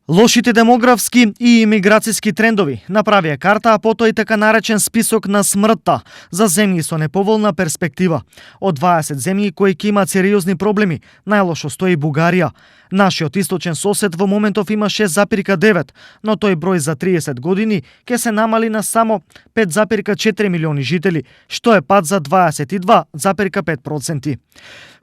Лошите демографски и имиграцијски трендови направија карта, а потоа и така наречен список на смртта за земји со неповолна перспектива. Од 20 земји кои ќе имаат сериозни проблеми, најлошо стои Бугарија. Нашиот источен сосед во моментов има 6,9, но тој број за 30 години ќе се намали на само 5,4 милиони жители, што е пад за 22,5%.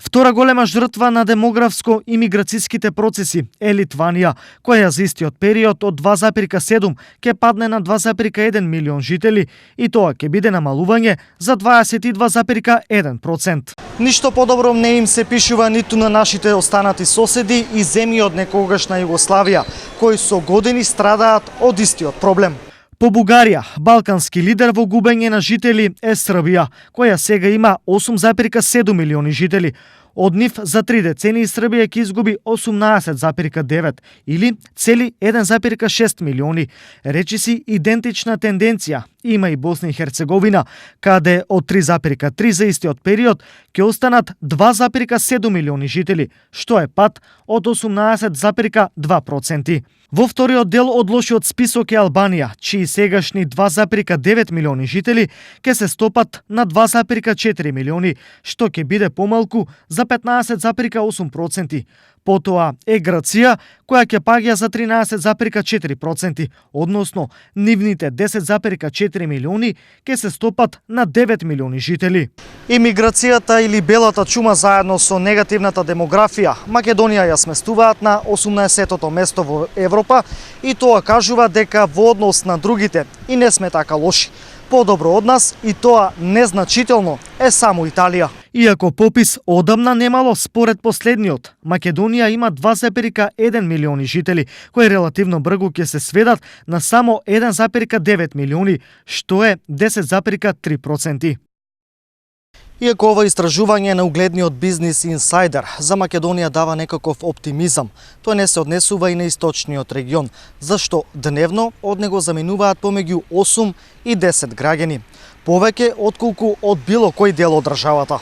Втора голема жртва на демографско-имиграцијските процеси е Литванија, која за истиот период од 2,7 ќе падне на 2,1 милион жители и тоа ќе биде намалување за 22,1%. Ништо подобро не им се пишува ниту на нашите останати соседи и земји од некогашна Југославија, кои со години страдаат од истиот проблем. По Бугарија, балкански лидер во губење на жители е Србија, која сега има 8,7 милиони жители. Од нив за 3 децении Србија ќе изгуби 18,9 или цели 1,6 милиони. Речиси идентична тенденција има и Босна и Херцеговина, каде од 3,3 за истиот период ќе останат 2,7 милиони жители, што е пад од 18,2%. Во вториот дел од лошиот список е Албанија, чии сегашни 2,9 милиони жители ќе се стопат на 2,4 милиони, што ќе биде помалку за 15,8%. Потоа е Грција, која ќе паѓа за 13,4%, односно нивните 10,4 милиони ќе се стопат на 9 милиони жители. Имиграцијата или белата чума заедно со негативната демографија, Македонија ја сместуваат на 18-тото место во Европа и тоа кажува дека во однос на другите и не сме така лоши. Подобро од нас и тоа незначително е само Италија. Иако попис одамна немало, според последниот, Македонија има 2,1 милиони жители, кои релативно брзо ќе се сведат на само 1,9 милиони, што е 10,3%. Иако ова истражување на угледниот Бизнис Инсайдер за Македонија дава некаков оптимизам, тој не се однесува и на источниот регион, зашто дневно од него заминуваат помеѓу 8 и 10 граѓани, повеќе отколку од било кој дел од државата.